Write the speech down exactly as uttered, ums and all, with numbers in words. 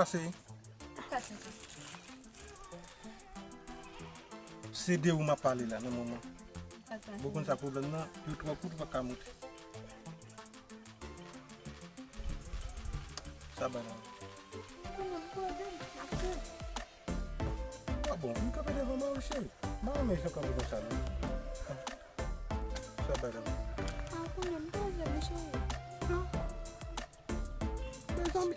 Pase. Pase. Se de ou m ap pale la nan moman. Pase. Ou konn sa pwoblèm nan, yo twò kout, ou pa ka moute. Sa bay la. Ou konn pwoblèm, ap fè. Ah bon, vin kanpe devan mwen, cheri. M pa renmen jan w kanpe konsa, non. Sa bay la. Ah, ou konnen m pwoblèm, cheri. Non.